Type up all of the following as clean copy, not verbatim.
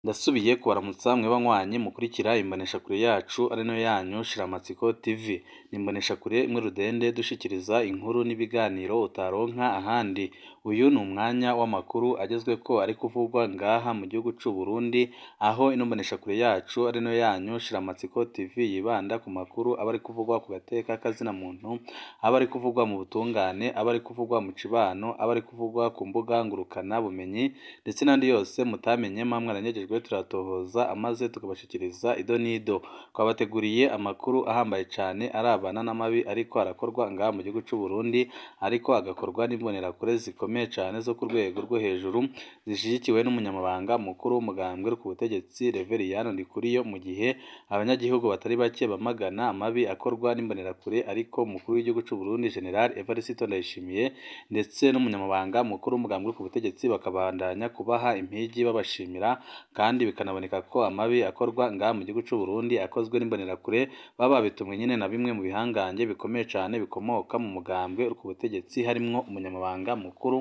Ndasubiye kubaramutsa mwe banywanyi mukurikira imboneshakure yacu ari nayo yanyu Shiramatsiko TV. Ni imboneshakure imwe rudende dushikiriza inkuru n'ibiganiro utaronka ahandi. Uyu ni umwanya w'amakuru agezweko ari kuvugwa ngaha mu gihugu c'u Burundi, aho ino mboneshakure yacu ari nayo yanyu Shiramatsiko TV yibanda ku makuru aba ari kuvugwa ku gateka k'azina muntu, aba ari kuvugwa mu butungane, aba ari kuvugwa mu cibano, aba ari kuvugwa ku mbuga ngurukana bumenyi ndetse n'andi yose mutamenye mwa mwaranyagejwe turatohoza amaze tukabashikiriza ido n'ido. Twabateguriye amakuru ahambaye cane arabana n'amabi ariko arakorwa ngaha mu gihugu c'u Burundi, ariko agakorwa n'imbonerakure zikomeye cane zo ku rwego rwo hejuru zishigikiwe n'umunyamabanga mukuru w'umugambwe uri ku butegetsi Reveriyani Ndikuriyo, mu gihe abanyagihugu batari bake bamagana amabi akorwa n'imbonerakure, ariko umukuru w'igihugu c'u Burundi General Evariste Ndayishimiye ndetse n'umunyamabanga mukuru w'umugambwe uri ku butegetsi bakabandanya kubaha impigi babashimira, kandi bikanaboneka ko amabi akorwa ngaha mu gihugu c'u Burundi akozwe n'imbonerakure baba babitumwe nyene na bimwe mu bihangange bikomeye cane bikomoka mu mugambwe uri ku butegetsi, harimwo umunyamabanga mukuru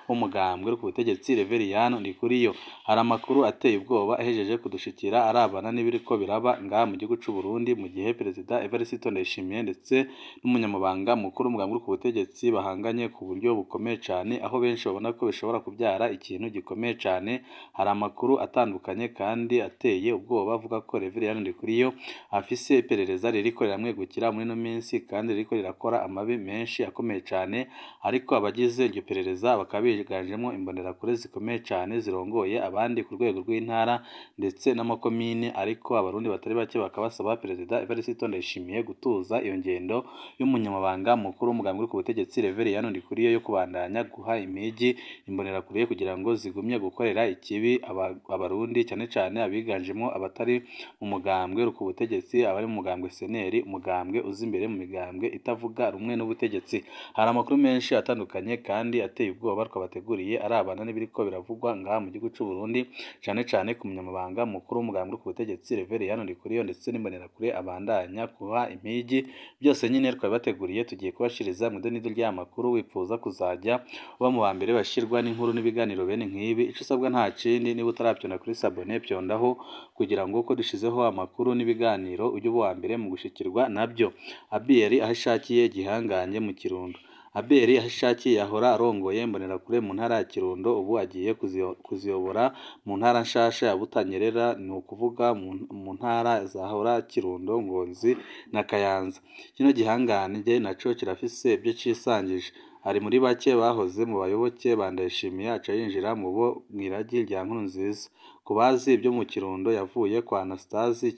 w'umugambwe uri ku butegetsi Reveriyani Ndikuriyo. Hari amakuru ateye ubwoba ahejeje kudushikira arabana n'ibiriko biraba ngaha mu gihugu c'u Burundi, mu gihe Perezida Evariste Ndayishimiye ndetse n'umunyamabanga mukuru w'umugambwe uri ku butegetsi bahanganye ku buryo bukomeye cane, aho benshi babona ko bishobora kubyara ikintu gikomeye cane. Hari amakuru atandukanye kandi ateye ubwoba avuga ko Reveriyani Ndikuriyo afise iperereza ririko riramwegukira muri ino minsi, kandi ririko rirakora amabi menshi akomeye cane, ariko abagize iryo perereza bakaba biganjemwo imbonerakure zikomeye cane zirongoye abandi ku rwego rw'intara ndetse n'amakomine, ariko abarundi batari bake bakaba basaba Perezida Evariste Ndayishimiye gutuza iyo ngendo y'umunyamabanga mukuru w'umugambwe uri ku butegetsi Reveriyani Ndikuriyo yo kubandanya guha impigi imbonerakure kugira ngo zigumye gukorera ikibi abarundi, cane cane abiganjemwo abatari mu mugambwe uri ku butegetsi, abari mu mugambwe CNL, umugambwe uza imbere mu migambwe itavuga rumwe n'ubutegetsi. Hari amakuru menshi atandukanye kandi ateye ubwoba twabateguriye arabana n'ibiriko biravugwa ngaha mu gihugu c'u Burundi, cane cane ku munyamabanga mukuru w'umugambwe uri ku butegetsi Reveriyani Ndikuriyo ndetse n'imbonerakure abandanya kuha impigi. Byose nyine twabibateguriye, tugiye kubashiriza mu idonido ry'aya makuru. Wipfuza kuzajya uba mu ba mbere bashirwa n'inkuru n'ibiganiro bene nk'ibi, ico usabwa nta kindi, niba utaravyonda kuri sabone vyondaho kugira ngo uko dushizeho amakuru n'ibiganiro ujye uba uwa mbere mu gushikirwa nabyo. Abiyeri aho ishakiye igihangange mu Kirundo. Abeli aho ishakiye yahora arongoye imbonerakure mu ntara ya Kirundo, ubu agiye kuziyobora mu ntara nshasha ya Butanyerera, ni ukuvuga mu ntara zahora Kirundo, Ngozi na Kayanza. Kino gihangange naco kirafise ivyo cisangije. Ari muri bake bahoze mu bayoboke ba Ndayishimiye, aca yinjira mu bo mw'iragi rya Nkurunziza. Ku bazi ibyo mu Kirundo, yavuye kwa Anastase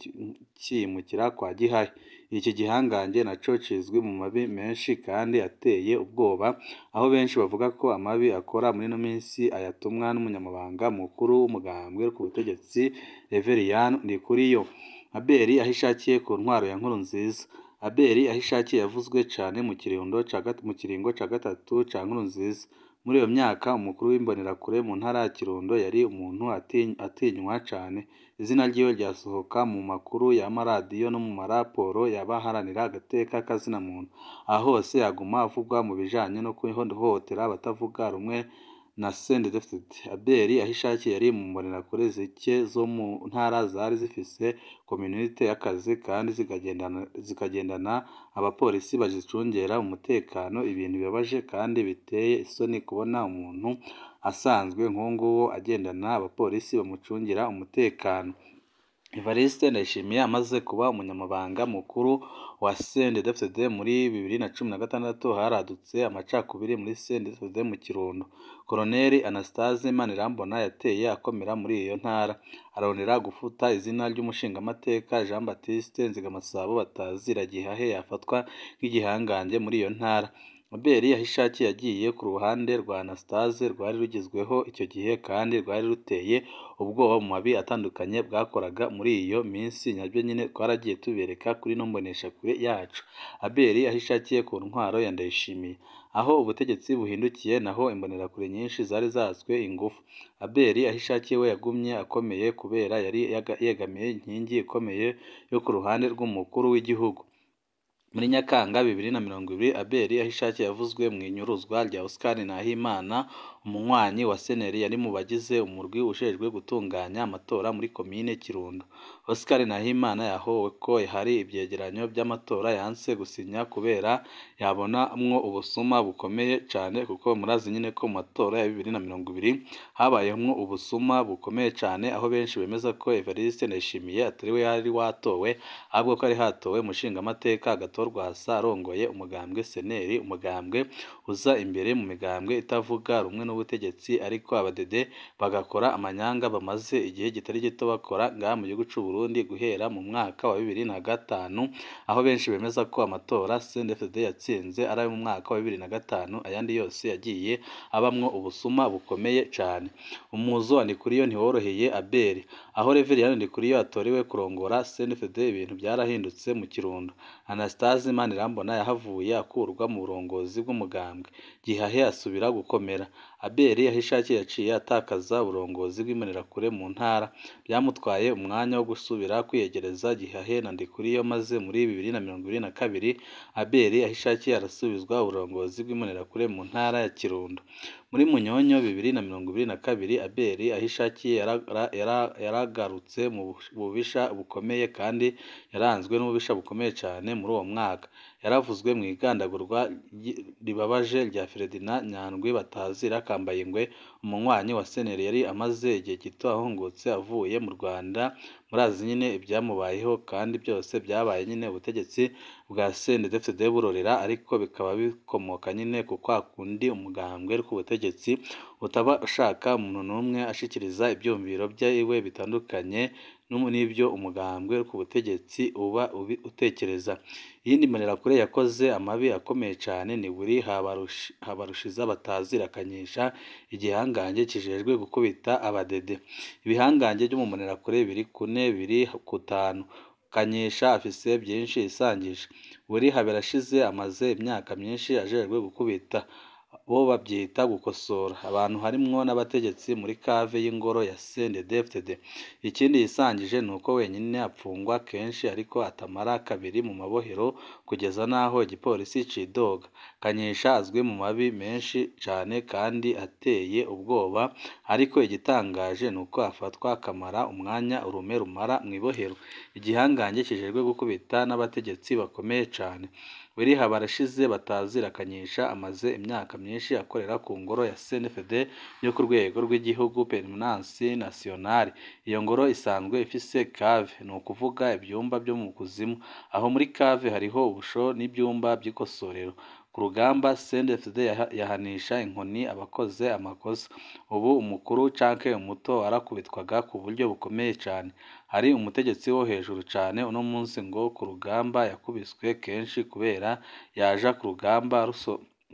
cyimukira kwa Gihahe. Iki gihangange naco kizwi mu mabi menshi kandi ateye ubwoba, aho benshi bavuga ko amabi akora muri ino minsi ayatumwa n'umunyamabanga mukuru w'umugambwe ku butegetsi Reveriyani Ndikuriyo. Abeli aho ishakiye ku ntwaro ya Nkurunziza. Abeli aho ishakiye yavuzwe cane mu kiringo ca gatatu ca Nkurunziza. Muri iyo myaka umukuru w'imbonerakure mu ntara ya Kirundo yari umuntu atinywa cane. Izina ryiwe ryasohoka mu makuru y'amaradiyo no mu maraporo y'abaharanira agateka k'azina muntu. Aho hose aguma avugwa mu bijanye no guhohotera abatavuga rumwe na CNDD-FDD. Abeli aho ishakiye yari mu mbonerakure zike zo mu ntara zari zifise communite y'akazi kandi zikagendana abapolisi bazicungera umutekano, ibintu bibabaje kandi biteye isoni kubona umuntu asanzwe nk'uwo agendana abapolisi bamucungira umutekano. Evariste Ndayishimiye amaze kuba umunyamabanga mukuru wa CNDD-FDD muri 2016, haradutse amacakubiri muri CNDD-FDD mu Kirundo. Koloneli Anastase Manirambona yateye akomera muri iyo ntara, arondera gufuta izina ry'umushingamateka Jean Baptiste Nzigamasabo batazira Gihahe yafatwa nk'igihangange muri iyo ntara. Abeli Ahishakiye yagiye ku ruhande rwa Anastase rwari rugezweho icyo gihe kandi rwari ruteye ubwoba mu mabi atandukanye bwakoraga muri iyo minsi, nabyo nyine twaragiye tubereka kuri ino mboneshakure yacu. Abeli Ahishakiye ku ntwaro ya Ndayishimiye. Aho ubutegetsi buhindukiye naho imbonerakure nyinshi zari zatswe ingufu. Abeli Ahishakiye we yagumye akomeye kubera yari yegamiye inkingi ikomeye yo ku ruhande rw'umukuru w'igihugu. Muri Nyakanga 2020 Abel Ahishakiye yavuzwe mu inyuruzwa rya Oscar Nahimana, umunywanyi wa CNL yari mu bagize umurwi ujejwe gutunganya amatora muri komine Kirundo. Oscar Nahimana yahowe ko hari ivyegeranyo vy'amatora yanse gusinya kubera yabonamwo ubusuma bukomeye cane, kuko murazi nyene ko mu matora ya 2020 habayemwo ubusuma bukomeye cane, aho benshi bemeza ko Evariste Ndayishimiye atari we yari watowe, ahubwo ko hari hatowe umushingamateka Agathon Rwasa arongoye umugambwe CNL, umugambwe uza imbere mu migambwe itavuga rumwe n'ubutegetsi, ariko abadede bagakora amanyanga bamaze igihe kitari gito bakora ngaha mu gihugu c'u Burundi guhera mu mwaka wa 2005, aho benshi bemeza ko amatora CNDD-FDD yatsinze ari ayo mu mwaka wa 2005, ayandi yose yagiye abamwo ubusuma bukomeye cane. Umuzo wa Ndikuriyo ntiworoheye Abel, aho Reverien Ndikuriyo atorewe kurongora CNDD-FDD ibintu byarahindutse mu Kirundo. Anastase Manirambona yahavuye akurwa mu burongozi bw'umugambwe, Gihahe asubira gukomera. Abel Ahishakiye yaciye atakaza uburongozi bw'Imbonerakure mu ntara, byamutwaye umwanya wo gusubira kwiyegereza Gihahe na Ndikuriyo, maze muri 2022 Abel Ahishakiye arasubizwa uburongozi bw'Imbonerakure mu ntara ya Kirundo. Muri Munyonyo 2022 Abel Ahishakiye yaragarutse mu bubisha bukomeye kandi yaranzwe n'ububisha bukomeye cane muri uwo mwaka. Yaravuzwe mu igandagurwa ribabaje rya Ferdinand Nyandwi batazira Kambayingwe, umunywanyi wa CNL yari amaze igihe gito ahungutse avuye mu Rwanda. Murazi nyine ibyamubayeho kandi byose byabaye nyine ubutegetsi bwa CNDD-FDD burorera, ariko bikaba bikomoka nyine ku kwa kundi umugambwe ku butegetsi utaba ushaka umuntu n'umwe ashikiriza ivyumviro vyiwe bitandukanye n'ibyo umugambwe ku butegetsi uba utekereza. Iyindi mbonerakure yakoze amabi akomeye cane ni Willy Habarushiza batazira Kanyesha, igihangange kijejwe gukubita abadede. Ibihangange vyo mu mbonerakure biri kune biri kutanu. Kanyesha afise byinshi yisangisha. Willy Habarashize amaze imyaka myinshi ajejwe gukubita, bo babyita gukosora abantu, harimwo n'abategetsi muri cave y'ingoro ya CNDD-FDD. Ikindi yisangije ni uko wenyine apfungwa kenshi ariko atamara kabiri mu mabohero kugeza n'aho igipolisi cidoga. Kanyesha azwi mu mabi menshi cane kandi ateye ubwoba, ariko igitangaje ni uko afatwa akamara umwanya urume rumara mw'ibohero. Igihangange kijejwe gukubita n'abategetsi bakomeye cane. Willy Habarashize batazira Kanyesha amaze imyaka myinshi akorera ku ngoro ya CNDD-FDD yo ku rwego rw'igihugu Permanence Nationale. Iyo ngoro isanzwe ifise cave, ni ukuvuga ivyumba vyo mu kuzimu. Aho muri cave hariho ubusho n'ivyumba vy'ikosorero. Ku rugamba CNDD-FDD yahanisha inkoni abakoze amakosa. Ubu umukuru canke umuto arakubitwaga ku buryo bukomeye cane. Hari umutegetsi wo hejuru cane uno munsi ngo ku rugamba yakubiswe kenshi kubera yaja ku rugamba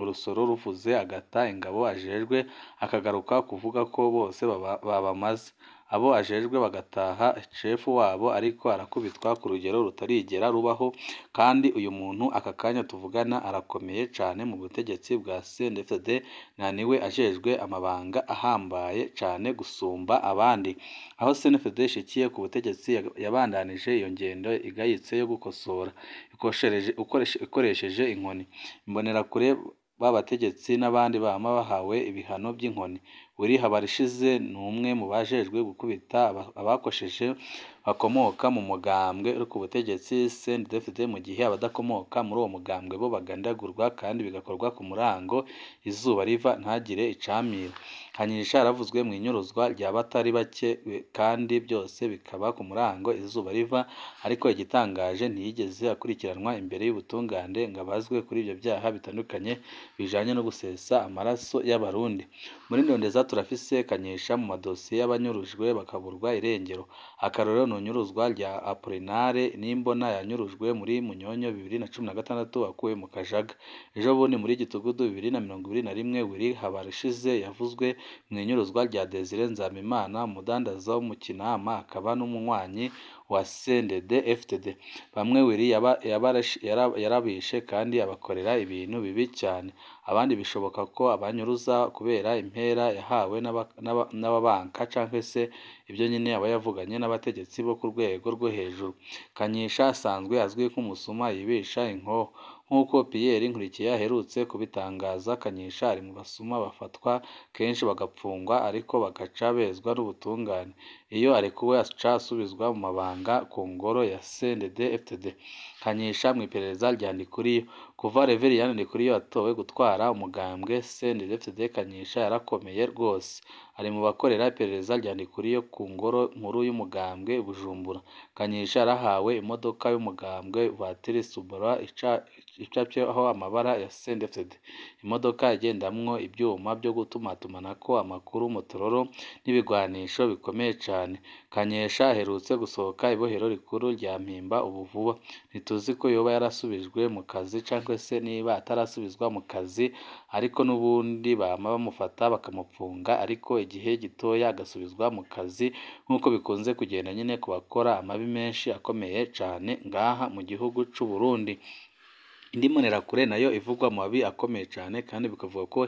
urusoro ruvuze agata ingabo ajejwe, akagaruka kuvuga ko bose babamaze, abo ajejwe bagataha shefu wabo ariko arakubitwa ku rugero rutarigera rubaho. Kandi uyu muntu aka kanya tuvugana arakomeye cane mu butegetsi bwa CNDD-FDD, na niwe ajejwe amabanga ahambaye cane gusumba abandi. Aho CNDD-FDD ishikiye ku butegetsi yabandanije iyo ngendo igayitse yo gukosora ikoresheje inkoni. Imbonerakure b'abategetsi n'abandi bama bahawe ibihano by'inkoni. Willy Habarashize ni umwe mu bajejwe gukubita abakosheje bakomoka mu mugambwe uri ku butegetsi CNDD-FDD, mu gihe abadakomoka muri uwo mugambwe bo bagandagurwa kandi bigakorwa ku murango izuba riva ntagire icamira. Kanyesha yaravuzwe mu inyuruzwa rya batari bake kandi byose bikaba ku murango izuba riva, ariko igitangaje ntiyigeze akurikiranwa imbere y'ubutungane ngo abazwe kuri ivyo vyaha bitandukanye bijanye no gusesa amaraso y'Abarundi. Muri Ndondeza turafise Kanyesha mu madosiye y'abanyurujwe bakaburwa irengero. Akarorero ni inyuruzwa rya Apolinare Nimbona yanyurujwe muri Munyonyo 2016 akuwe mu Kajaga. Ejo bundi muri Gitugudu 2021 Willy Habarashize yavuzwe mu inyuruzwa rya Desire Nzabimana, umudandaza wo mu Kinama akaba n'umunywanyi wa CNDD FDD. Bamwe Willy yarabishe kandi abakorera ibintu bibi cyane, abandi bishoboka ko abanyuruza kubera impera yahawe n'ababanka canke se ibyo nyine aba yavuganye n'abategetsi bo ku rwego rwo hejuru. Kanyisha asanzwe azwi nk'umusuma yibisha inkoho. Nk'uko Pierre Nkurikiye aherutse kubitangaza, Kanyisha ari mu basuma bafatwa kenshi bagapfungwa ariko bagaca bezwa n'ubutungane. Iyo arekuwe aca asubizwa mu mabanga ku ngoro ya CNDD FDD. Kanyisha mu iperereza rya Ndikuriyo. Kuva Reverien Ndikuriyo atowe gutwara umugambwe CNDD FDD, Kanyisha yarakomeye rwose. Ari mu bakorera iperereza rya Ndikuriyo ku ngoro nkuru y'umugambwe i Bujumbura. Kanyisha yarahawe imodoka y'umugambwe Vatiri Subaru icapyeho amabara ya CNDD-FDD. Imodoka igendamwo ibyuma byo gutumatumanako amakuru, motororo n'ibigwanisho bikomeye cane. Kanyesha aherutse gusohoka ibohero rikuru rya Mpimba ubu vuba. Ntituzi ko yoba yarasubijwe mu kazi canke se niba atarasubizwa mu kazi, ariko n'ubundi bama bamufata bakamupfunga, ariko igihe gitoya agasubizwa mu kazi nk'uko bikunze kugenda nyine ku bakora amabi menshi akomeye cane ngaha mu gihugu c'u Burundi. Indi mbonerakure nayo ivugwa mu mabi akomeye cane kandi bikavuga ko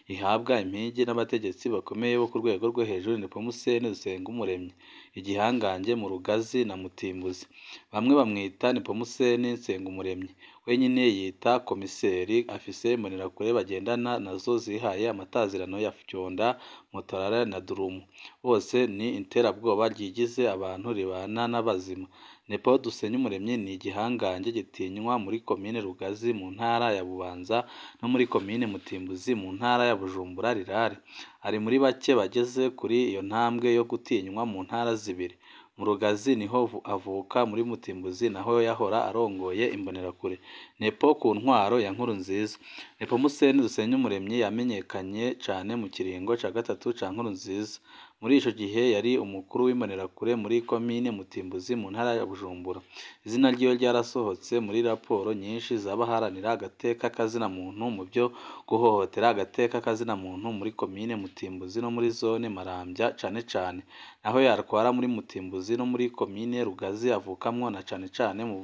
ihabwa impigi n'abategetsi bakomeye bo ku rwego rwo hejuru ni Nepomuscène Dusengumuremyi, igihangange mu Rugazi na Mutimbuzi. Bamwe bamwita Nepomuscène Nsengumuremyi, wenyine yita komiseri, afise imbonerakure bagendana nazo zihaye amatazirano ya Fyonda, Mutarara na Durumu. Bose ni iterabwoba ryigize abantu ribana n'abazima. Nepo Dusenyumuremyi ni igihangange gitinywa muri komine Rugazi mu ntara ya Bubanza no muri komine Mutimbuzi mu ntara ya Bujumbura Rirare. Ari muri bake bageze kuri iyo ntambwe yo gutinywa mu ntara zibiri. Mu Rugazi niho avuka, muri Mutimbuzi naho yahora arongoye imbonerakure. Nepo ku ntwaro ya Nkurunziza. Nepomuscène Dusenyumuremyi yamenyekanye cane mu kiringo ca gatatu ca Nkurunziza. Muri ico gihe yari umukuru w'imbonerakure muri komine Mutimbuzi mu ntara ya Bujumbura. Izina ryiwe ryarasohotse muri raporo nyinshi z'abaharanira agateka kazina muntu mu byo guhohotera agateka kazina muntu muri komine Mutimbuzi no muri zone Marambya cane cane. Naho yarwara muri Mutimbuzi no muri komine Rugazi avukamwo na cane cane mu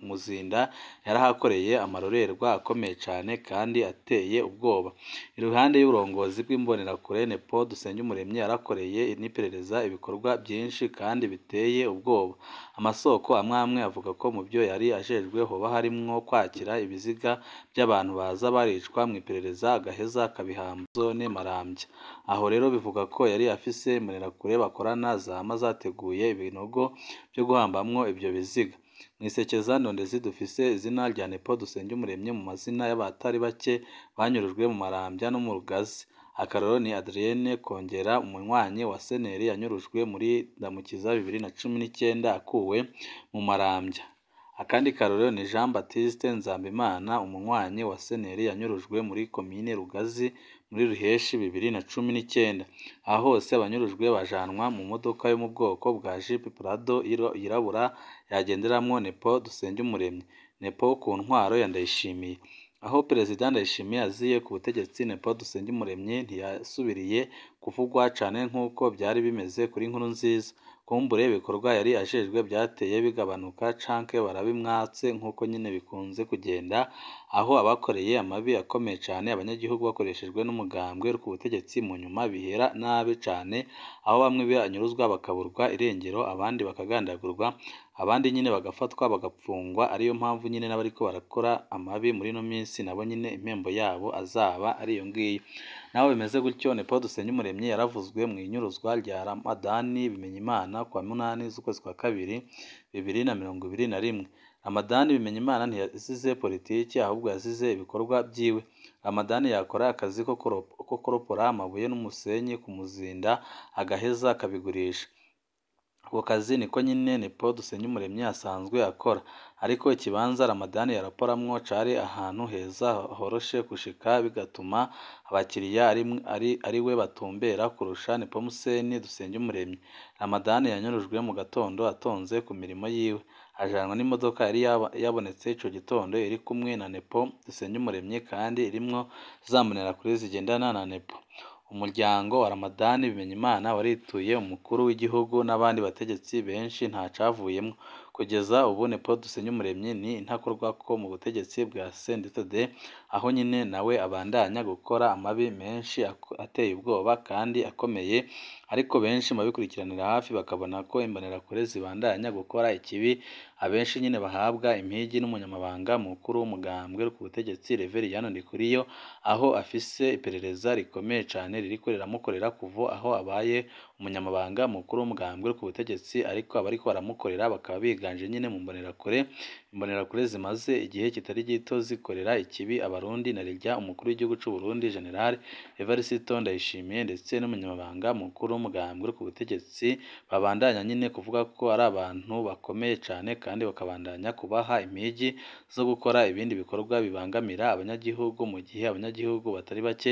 Muzinda yarahakoreye amarorerwa akomeye cane kandi ateye ubwoba. Iruhande y'uburongozi bw'imbonerakure, Nepo Dusenyumuremyi yarakoreye n'iperereza ibikorwa byinshi kandi biteye ubwoba. Amasoko amwe amwe avuga ko mu byo yari ajejwe hoba harimwo kwakira ibiziga by'abantu baza baricwa mu iperereza agaheza akabihamba zone Marambya. Aho rero bivuga ko yari afise imbonerakure bakorana zama zateguye ibinogo byo guhambamwo ivyo biziga. Mw'isekeza ndondezi dufise izina rya Nepo Dusenyumuremyi mu mazina y'abatari bake banyurujwe mu Marambya no mu Rugazi. Akarorero ni Adrienne Kongera, umunywanyi wa Seneri yanyurujwe muri Ndamukiza 2019 akuwe mu Marambya. Akandi karorero ni Jean Baptiste Nzambimana, umunywanyi wa Seneri yanyurujwe muri komine Rugazi muri Ruheshi 2019. Aha hose abanyurujwe bajanwa mu modoka yo mu bwoko bwa Jeep Prado yirabura yagenderamwo Nepo Dusenyumuremyi. Nepo ku ntwaro ya Ndayishimiye. Aho Perezida Ndayishimiye aziye ku butegetsi, Nepo Dusenyumuremyi ntiyasubiriye kuvugwa cane nk'uko byari bimeze kuri Nkurunziza. Kumbure ibikorwa yari ajejwe byateye bigabanuka canke barabimwatse nk'uko nyine bikunze kugenda, aho abakoreye amabi akomeye cane abanyagihugu bakoreshejwe n'umugambwe ku butegetsi mu nyuma bihera nabi cane, aho bamwe banyuruzwa bakaburwa irengero, abandi bakagandagurwa, abandi nyine bagafatwa bagapfungwa. Ariyo mpamvu nyine n'abariko barakora amabi muri ino minsi nabo nyine impembo yabo azaba ari iyo ngiyo. Naho bimeze gutyo, Nepo Dusenyumuremyi yaravuzwe mu inyuruzwa rya Ramadani Bimenyimana kuwa 8 z'ukwezi kwa kabiri 2021. Ramadani Bimenyimana ntiyazize politiki ahubwo yazize ibikorwa byiwe. Ramadani yakora akazi ko koropora amabuye n'umusenyi ku Muzinda agaheza akabigurisha. Ako kazi niko nyine Nepo Dusenyumuremyi asanzwe akora, ariko ikibanza Ramadani yaraporamwo cari ahantu heza horoshe gushika, bigatuma abakiriya ari we batumbera kurusha Nepomuscène Dusenyumuremyi. Ramadani yanyurujwe mu gatondo atonze ku mirimo yiwe, ajanwa n'imodoka yari yabonetse ico gitondo iri kumwe na Nepo Dusenyumuremyi kandi irimwo za mbonerakure zigendana na Nepo. Umuryango wa Ramadhan Bimenyimana warituye umukuru w'igihugu n'abandi bategetsi benshi ntacavuyemwo. Kugeza ubu Nepo Dusenyumuremyi ni intakorwako mu butegetsi bwa CNDD, aho nyine nawe abandanya gukora amabi menshi ateye ubwoba kandi akomeye, ariko benshi mu babikurikiranira hafi bakabona ko imbonerakure zibandanya gukora ikibi, abenshi nyine bahabwa impigi n'umunyamabanga mukuru w'umugambwe ku butegetsi Reveriyani Ndikuriyo, aho afise iperereza rikomeye cane ririko riramukorera kuva aho abaye umunyamabanga mukuru w'umugambwe ku butegetsi, ariko abariko baramukorera bakaba biganje nyine mu mbonerakure, imbonerakure zimaze igihe kitari gito zikorera ikibi Abarundi na rirya umukuru w'igihugu c'u Burundi General Evariste Ndayishimiye ndetse n'umunyamabanga mukuru w'umugambwe ku butegetsi babandanya nyine kuvuga ko ari abantu bakomeye cane kandi bakabandanya kubaha impigi zo gukora ibindi bikorwa bibangamira abanyagihugu, mu gihe abanyagihugu batari bake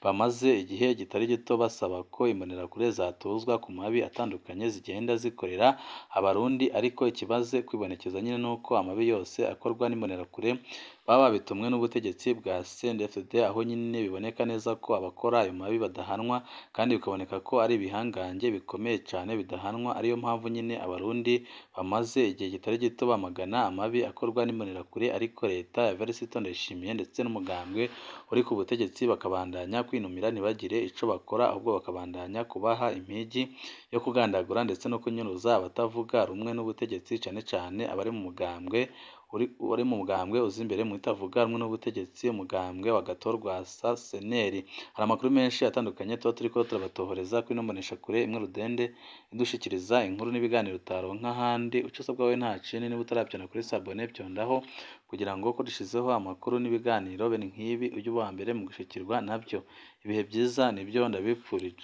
bamaze igihe kitari gito basaba ko imbonerakure zatuzwa ku mabi atandukanye zigenda zikorera Abarundi, ariko ikibaze kwibonekeza nyine nuko amabi yose akorwa n'imbonerakure baba babitumwe n'ubutegetsi bwa CNDD-FDD, aho nyine biboneka neza ko abakora ayo mabi badahanwa kandi bikaboneka ko ari ibihangange bikomeye cane bidahanwa, ariyo mpamvu nyine Abarundi bamaze igihe kitari gito bamagana amabi akorwa n'imbonerakure, ariko leta ya Evariste Ndayishimiye ndetse n'umugambwe uri ku butegetsi bakabandanya kwinumira ntibagire ico bakora, ahubwo bakabandanya kubaha impigi yo kugandagura ndetse no kunyuruza abatavuga rumwe n'ubutegetsi, cane cane abari mu mugambwe uri mu mugambwe uza imbere mu itavuga rumwe n'ubutegetsi, umugambwe wa Gatorwasa Seneri. Hari amakuru menshi atandukanye tuba turiko turabatohoreza kuri ino mboneshakure imwe rudende idushikiriza inkuru n'ibiganiro utaronka ahandi. Ico usabwa wewe nta kindi, niba utaravyonda kuri sabone vyondaho kugira ngo ko dushizeho amakuru n'ibiganiro bene nk'ibi ujye uba uwa mbere mu gushikirwa navyo. Ibihe vyiza nivyo ndabipfurije.